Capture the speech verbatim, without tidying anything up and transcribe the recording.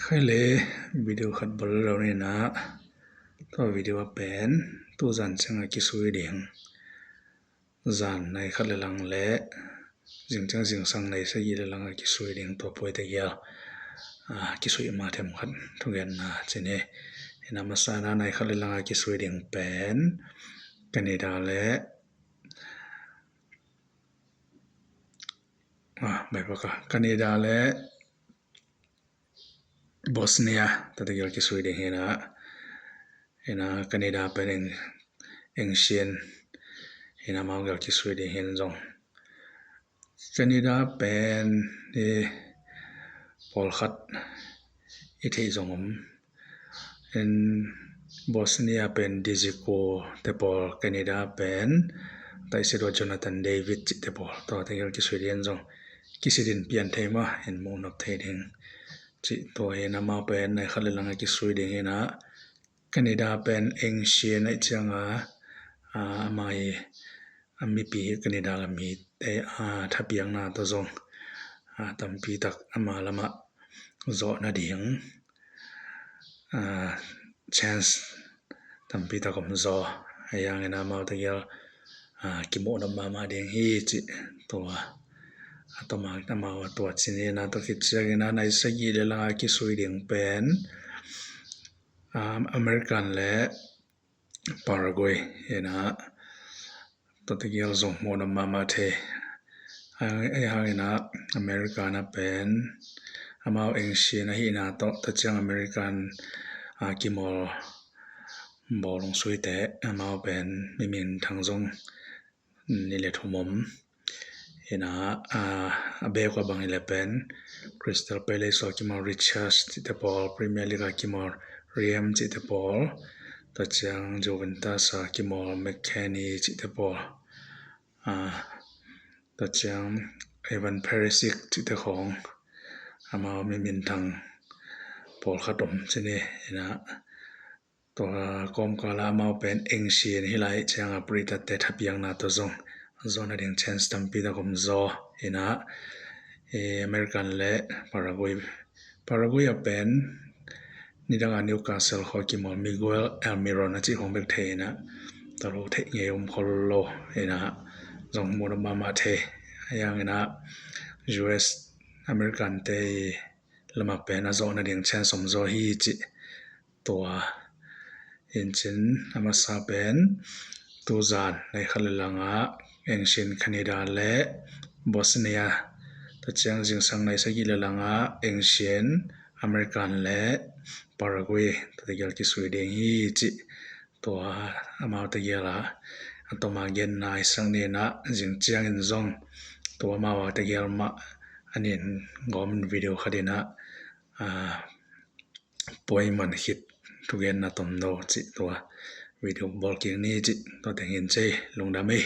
Khai le, video khat bol lo ni na. Tua video a pen tuzan ciang a kisui ding, zan nai khat le lang le zing ciang zingsang nai sagih le lang a kisui ding, tua puai tegel a kisui ma them khat thugenna ci ni. Ina masa na nai khat le lang a kisui ding pen Canada le a bai paka Canada le Bosnia, tua tegel kisui ding hi na. Ina Canada pen eng, eng sian hi na, amau gel kisui ding hi zong. Canada pen i pawlkhat i theih zong om. In Bosnia pen Diziko te pawl, Canada pen taisi dua Jonathan David cih te pawl, tua tegel kisui ding zong. Kisidin pian thei ma, in muh nop thei ding cih tua hi na. Amau pen nai khat le lang a kisui ding hi na. Canada pen eng sian aih ciang a, a, amai a mipi Canada gam mite a thapiakna tawh zong a tampi tak ama lamah zawh nading a chance tampi tak om zaw. Ahi hangin amau tegel a kimuh nop mahmah ding hi cih tua a tawm a amau a tua ci ni na. Tua khit ciangin a nai sagih le lang a kisui ding pen a American le Paraguay hi na. Tua tegel zong muh nop mahmah thei. Ahi hangin a American a pen amau eng sian ahihna tawh, tua ciang American a kimawl bawlung suite amau pen mi minthang zong ni le thum om. Ina a, a bek a bang i le pen Crystal Palace a kimawl Richards cih te pawl, Premier League a kimawl Ream cih te pawl, tua ciang Juventus a kimawl McKennie cih te pawl, a, tua ciang Ivan Perisic cih te khawng, amau mi minthang pawlkhat om ci ni. Ina tua kawmkal a amau pen eng sian hi lai ciang a puritatte thapiakna tawh zong zawh nading chance tampi tak om zaw. Ina e, American le Paraguay, Paraguay a pen nidang a Newcastle khawng kimawl Miguel Almiron a cih khawng bek thei ina, tua lo theih ngei om khol lo. Ina zong muh nop mahmah thei. Ahi hangin a U S American te i lamah pen a zawh nading chance om zaw hi cih tua. Incin a masa pen tuzan nai khat le lang a eng sian Canada le Bosnia, tua ciang zingsang nai sagih le lang a eng sian American le Paraguay, tua tegel kisui ding hi cih tua amau tegel a a tawm a genna i sak ni na. Zing ciangin zong tua amau a tegel mah a nin gawmin video khat ina a puai man khit thugenna tomno cih tua video bawl kik ni cih tua teng in cei. Lungdam ei.